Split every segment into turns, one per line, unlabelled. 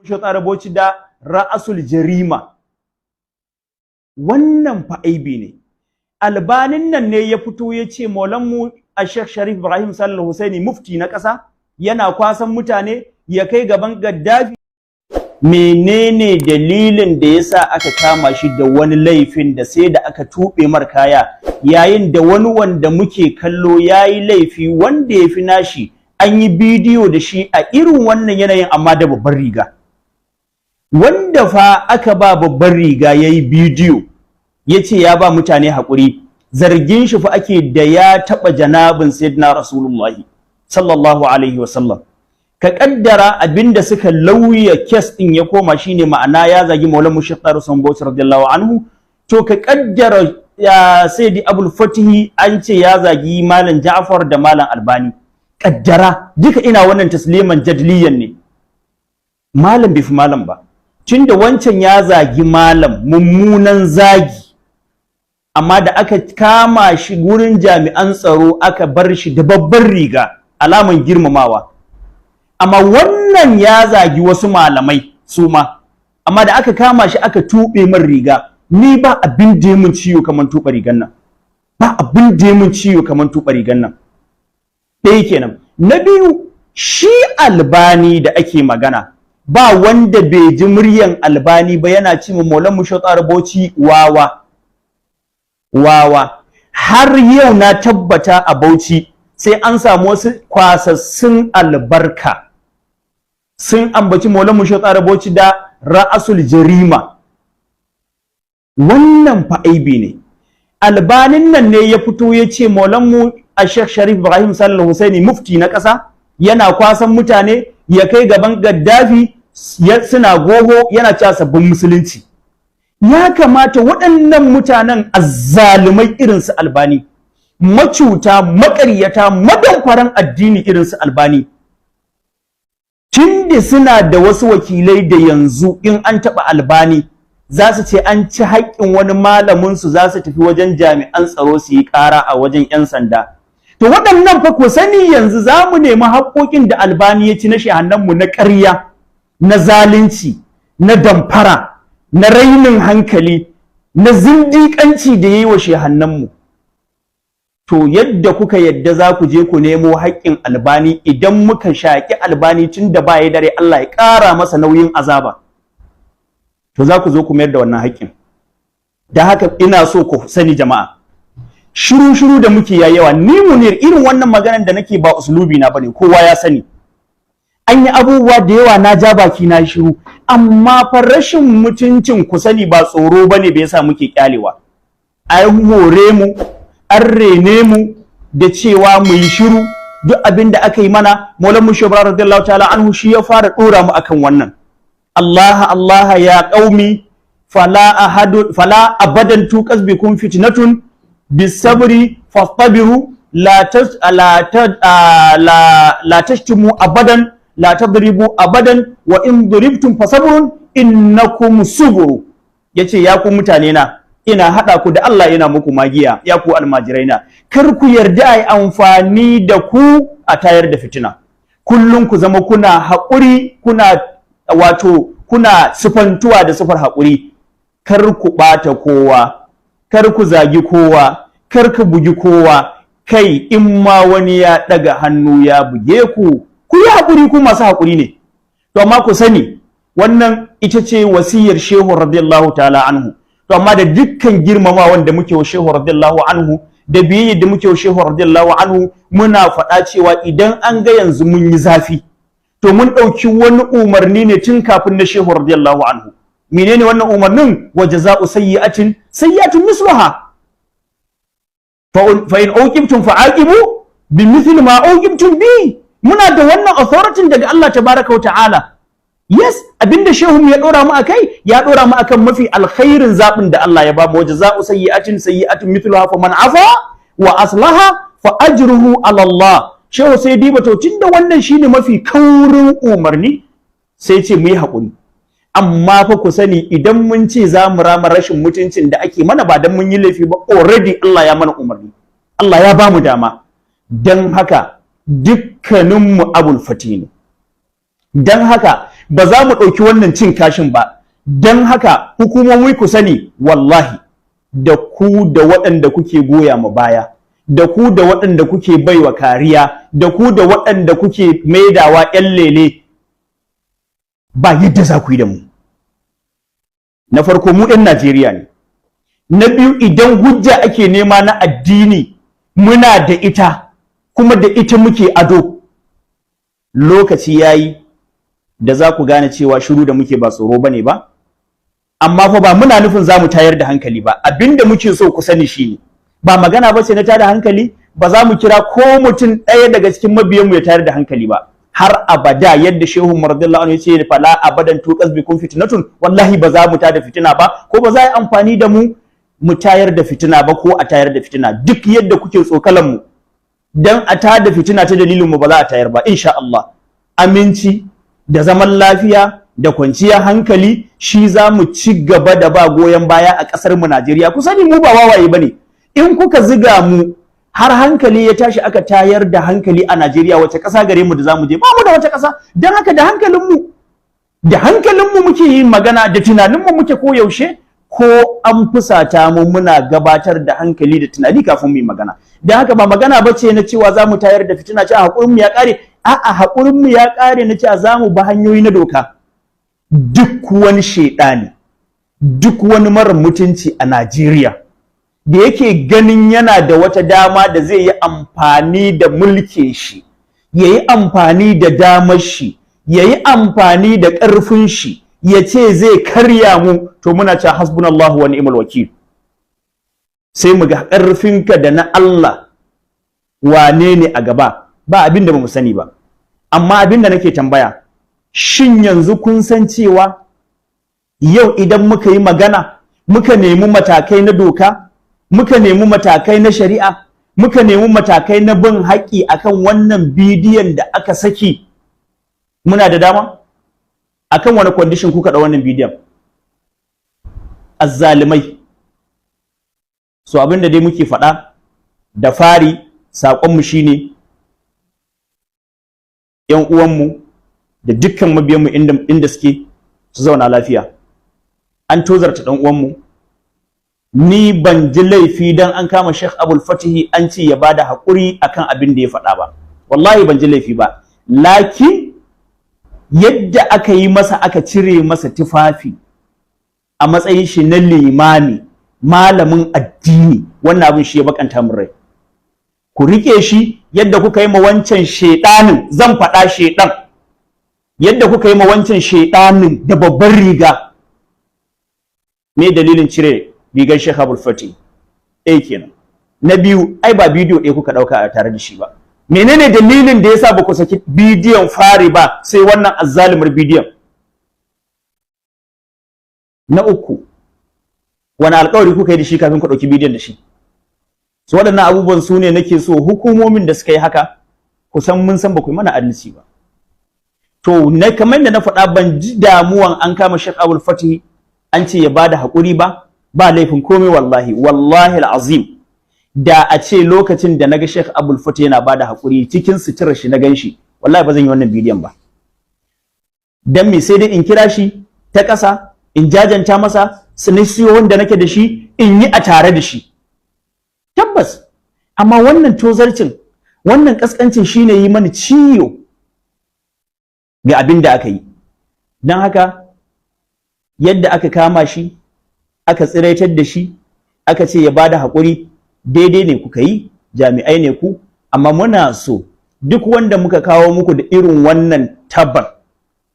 Shehu Bauchi da ra'asul jarima. Wannan fa aibi ne. Albanin nan ne ya fito ya ce maulanmu a Sheikh Sharif Ibrahim Sallallahu Husaini, mufti na ƙasa, yana kwasan mutane ya kai gaban Gaddafi. Menene dalilin da yasa aka kama shi da wani laifin da sai da aka tuɓe mar kaya, yayin da wani wanda muke kallo yayi laifi wanda ya fi nashi, an yi bidiyo da shi a irin wannan yanayin amma da babbar riga? Wanda fa aka ba babbar riga yayi bidiyo ya ce ya ba mutane haƙuri, zargin shi fa ake da ya taɓa janabin Sayyidina Rasulullahi sallallahu alaihi wasallam. Ka kaddara abinda suka lauya case din ya koma shine, ma'ana ya zagi Maulana Sheikh Usman Bauchi radiyallahu anhu. To, ka kaddara ya Sayyidi Abul Fatihi an ce ya zagi Malam Ja'far da Malam Albani. Kaddara duka, ina wannan tasliman jadliyan ne, malam bai fi malam ba, tunda wancan ya zagi malam mummunan zagi, amma da aka kama shi gurin jami'an tsaro aka bar shi da babbar riga, alaman girmamawa. Amma wannan ya zagi wasu malamai su ma, amma da aka kama shi aka tuɓe min riga. Ni ba abin da ya mun ciwo kaman tuɓe rigan nan, ba abin da ya mun ciwo kaman tuɓe rigan nan. Ɗaya kenan. Na biyu, shi Albani da ake magana, ba wanda bai ji muryan Albani ba yana ce ma Maulan Musho Bauchi wawa wawa. Har yau na tabbata a Bauchi sai an samu wasu kwasassun albarka sun ambaci Maulan Musho Bauchi da ra'asul jarima. Wannan fa aibi ne. Albanin nan ne ya fito ya ce maulanmu a Sheikh Sharif Ibrahim Sallallahu Husaini, mufti na ƙasa, yana kwasan mutane ya kai gaban Gaddafi suna goho, yana cewa sabbin musulunci. Ya kamata waɗannan mutanen azzalumai irin su Albani, macuta, maƙaryata, madamfaran addini irin su Albani, tunda suna da wasu wakilai da yanzu in an taɓa Albani za su ce an ci haƙƙin wani malamin su, za su tafi wajen jami'an tsaro su yi ƙara a wajen 'yan sanda. To, waɗannan fa ku sani, yanzu za mu nemi haƙƙoƙin da Albani ya ci na shehannanmu na ƙarya, na zalunci, na damfara, na rainin hankali, na zindiƙanci da ya yi wa shehannanmu. To, yadda kuka yadda za ku je ku nemo haƙƙin Albani, idan muka shaƙi Albani tun da ba ya dare, Allah ya ƙara masa nauyin azaba, to za ku zo ku mayar da wannan haƙƙin. Da haka ina so ku sani jama'a, shiru shiru da muke ya yawa. Ni Munir, irin wannan maganar da nake ba uslubi na bane, kowa ya sani. An yi abubuwa da yawa na ja baki na shiru, amma fa rashin mutuncin, ku sani, ba tsoro bane bai yasa muke kyalewa. An hore mu, an rene mu da cewa mu yi shiru duk abin da aka yi mana. Maulan Mushe radiyallahu ta'ala anhu shi ya fara dora mu akan wannan. Allah Allah ya qaumi, fala ahadu fala abadan tuqas bikum fitnatun bisabri fastabiru, la tas la ta la la tashtumu abadan, la tadribu abadan, wa in duribtum fasabrun innakum suburu. Yace, ya ku mutane na, ina haɗa ku da Allah, ina muku magiya, ya ku almajirai na, kar ku yarda a yi amfani da ku a tayar da fitina. Kullum ku zama kuna haƙuri, kuna wato kuna sifantuwa da sifar haƙuri. Kar ku ɓata kowa, kar ku zagi kowa, kar ku bugi kowa. Kai, in ma wani ya ɗaga hannu ya buge ku, ku yi haƙuri, ku masu haƙuri ne. To, amma ku sani, wannan ita ce wasiyar Shehu radiyallahu ta'ala anhu. To, amma da dukkan girmamawan da muke wa Shehu radiyallahu anhu, da biyayya da muke wa Shehu radiyallahu anhu, muna faɗa cewa idan an ga yanzu mun yi zafi, to mun ɗauki wani umarni ne tun kafin na Shehu radiyallahu anhu. Menene wannan umarnin? Wa jaza'u sayyi'atin sayyi'atun misluha, fa in uqibtum fa'aqibu bimithli ma uqibtum bi. Muna da wannan authority daga Allah tabaraka wa ta'ala. Yes, abinda Shehu ya dora mu akai, ya dora mu akan mafi alkhairin zabin da Allah ya ba mu: jaza'u sayyi'atin sayyi'atun mithluha, fa man afa wa aslaha fa ajruhu ala Allah. Shehu sai diba, to tunda wannan shine mafi kaurin umarni, sai ce mu yi haƙuri. Amma fa ku sani, idan mun ce za mu rama rashin mutuncin da ake mana ba dan mun yi laifi ba, already Allah ya mana umarni, Allah ya ba mu dama. Dan haka dukkaninmu Abul Fati ne. Dan haka Ba za mu ɗauki wannan cin kashin ba. Don haka hukumomi, ku sani, wallahi da ku da waɗanda kuke goya ma baya, da ku da waɗanda kuke baiwa kariya, da ku da waɗanda kuke maidawa 'yan lele, ba yadda za ku yi da mu. Na farko, mu 'yan Najeriya ne. Na biyu, idan hujja ake nema na addini, muna da ita, kuma da ita muke ado. Lokaci yayi da za ku gane cewa shiru da muke ba tsoro bane ba, amma fa ba muna nufin za mu tayar da hankali ba. Abinda muke so ku sani shine, ba magana ba ce na tada hankali. Ba za mu kira ko mutum ɗaya daga cikin mabiyanmu ya tayar da hankali ba har abada. Yadda Shehu radiyallahu anhu ya ce, "Fala abadan tuqas bikum fitnatun", wallahi ba za mu tada fitina ba, ko ba za a yi amfani da mu mu tayar da fitina ba, ko a tayar da fitina. Duk yadda kuke tsokalan mu dan a tada fitina ta dalilin mu, ba za a tayar ba, insha Allah. Aminci da zaman lafiya da kwanciyar hankali shi za mu ci gaba da ba goyon baya a ƙasar mu Najeriya. Ku sani, mu ba wawaye bane. In kuka ziga mu har hankali ya tashi, aka tayar da hankali a Najeriya, wace ƙasa gare mu da zamu je? Ba mu da wata ƙasa. Don haka da hankalin mu muke yin magana, da tunanin mu muke ko yaushe. Ko an fusata mu, muna gabatar da hankali da tunani kafin mu yi magana. Don haka ba magana ba ce na cewa za mu tayar da fitina, ce haƙurin mu ya ƙare. A'a, haƙurin mu ya ƙare na cewa za mu bi hanyoyi na doka. Duk wani shaiɗani, duk wani mara mutunci a Najeriya da yake ganin yana da wata dama da zai yi amfani da mulkin shi, ya yi amfani da damar shi, ya yi amfani da ƙarfin shi, ya ce zai karya mu, to muna cewa hasbunallahu wa ni'mal wakil. Sai mu ga ƙarfinka da na Allah wane ne a gaba. Ba abin da ba mu sani ba. Amma abin da nake tambaya, shin yanzu kun san cewa yau idan muka yi magana, muka nemi matakai na doka, muka nemi matakai na shari'a, muka nemi matakai na bin haƙƙi akan wannan bidiyon da aka saki, muna da dama? Akan wani condition kuka da wannan bidiyon, azzalimai? So abin da dai muke faɗa da fari, saƙonmu shine, ‘yan uwanmu da dukkan mabiyanmu inda suke, su zauna lafiya. An tozarta ɗan uwanmu. Ni ban ji laifi dan an kama Sheikh Abul Fatihi an ce ya bada haƙuri akan abin da ya faɗa ba. Wallahi ban ji laifi ba. Lakin yadda aka yi masa, aka cire masa tufafi a matsayin shi na limami, malamin addini, wannan abin shi ya bakanta min rai. Ku rike shi yadda kuka yi ma wancan shedanin, zan faɗa, shedan, yadda kuka yi ma wancan shedanin da babban riga. Me dalilin cire rigar Sheikh Abul Fati? Ɗaya kenan. Na biyu, ai ba bidiyo ɗaya kuka ɗauka a tare da shi ba. Menene dalilin da yasa ba ku saki bidiyon fari ba, sai wannan azzalumar bidiyon? Na uku, wani alƙawari kuka yi da shi kafin ku ɗauki bidiyon da shi? Su waɗannan abubuwan su ne nake so hukumomin da suka yi haka ku san mun san ba ku yi mana adalci ba. To na kamar da na faɗa, ban ji damuwan an kama Sheikh Abul Fatih an ce ya bada haƙuri ba. Ba laifin komai, wallahi, wallahi al'azim. Da a ce lokacin da naga Sheikh Abul Fatih yana bada haƙuri cikin suturar shi na ganshi, wallahi ba zan yi wannan bidiyon ba. Dan me? Sai dai in kira shi ta ƙasa, in jajanta masa, su siyo wanda nake da shi, in yi a tare da shi, tabbas. Amma wannan tozarcin, wannan kaskancin shine yi mani ciwo ga abin da aka yi. Don haka yadda aka kama shi, aka tsiraitar da shi, aka ce ya bada haƙuri, daidai ne kuka yi, jami'ai ne ku. Amma muna so duk wanda muka kawo muku da irin wannan tabar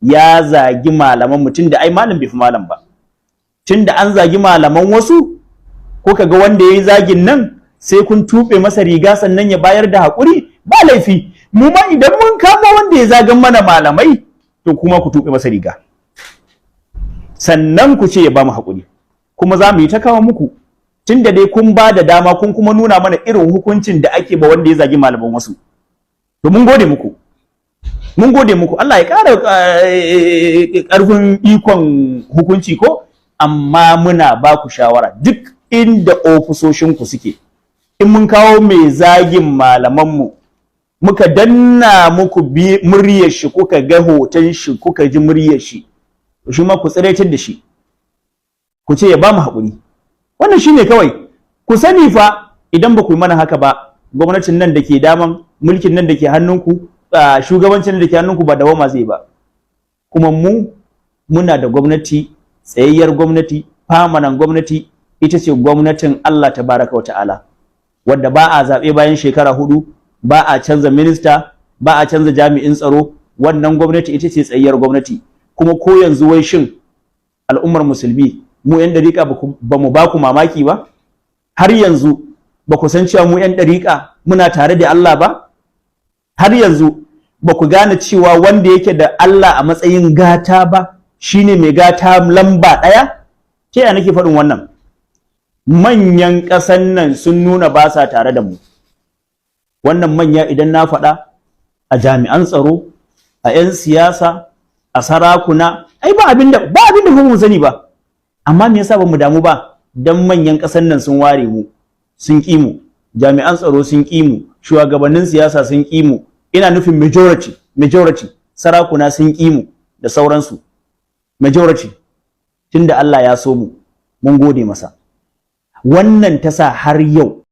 ya zagi malaman mutum, da ai malam bai fi malam ba, tun da an zagi malaman wasu, ko kaga wanda ya yi zagin nan sai kun tuɓe masa riga sannan ya bayar da haƙuri, ba laifi. Mu ma idan mun kama wanda ya zagan mana malamai, to kuma ku tuɓe masa riga, sannan ku ce ya ba mu haƙuri. Kuma za mu yi ta kawo muku, tun da dai kun ba da dama, kun kuma nuna mana irin hukuncin da ake ba wanda ya zagi malaman wasu. To mun gode muku, mun gode muku. Allah ya ƙara ƙarfin ikon hukunci ko. Amma muna ba ku shawara, duk inda ofisoshinku suke, in mun kawo mai zagin malamanmu Muka danna muku muryar shi, kuka ga hoton shi, kuka ji muryar shi. Shi ma ku tsiraitar da shi, ku ce ya ba mu haƙuri. Wannan shine kawai. Ku sani fa, idan ba ku yi mana haka ba, gwamnatin nan da ke daman mulkin nan da ke hannunku, shugabancin da ke hannunku, ba dawama zai ba. Kuma mu muna da gwamnati, tsayayyar gwamnati, permanent gwamnati, ita ce gwamnatin Allah tabaraka wa ta'ala, wadda ba a zaɓe bayan shekara 4, ba a canza minista, ba a canza jami'in tsaro. Wannan gwamnati ita ce tsayayyar gwamnati. Kuma ko yanzu, wai shin al'ummar musulmi, mu 'yan dariƙa ba mu ba ku mamaki ba? Har yanzu ba ku san cewa mu 'yan dariƙa muna tare da Allah ba? Har yanzu ba ku gane cewa wanda yake da Allah a matsayin gata ba shine mai gata lamba ɗaya? Ta yaya nake faɗin wannan? Manyan ƙasan nan sun nuna ba sa tare da mu. Wannan manya, idan na faɗa, a jami'an tsaro, a 'yan siyasa, a sarakuna, ai ba abin da mu sani ba. Amma me yasa ba mu damu ba? Dan manyan ƙasan nan sun ware mu, sun ƙi mu, jami'an tsaro sun ƙi mu, shugabannin siyasa sun ƙi mu, ina nufin majority, sarakuna sun ƙi mu da sauransu, majority. Tunda Allah ya so mu, mun gode masa. Wannan ta sa har yau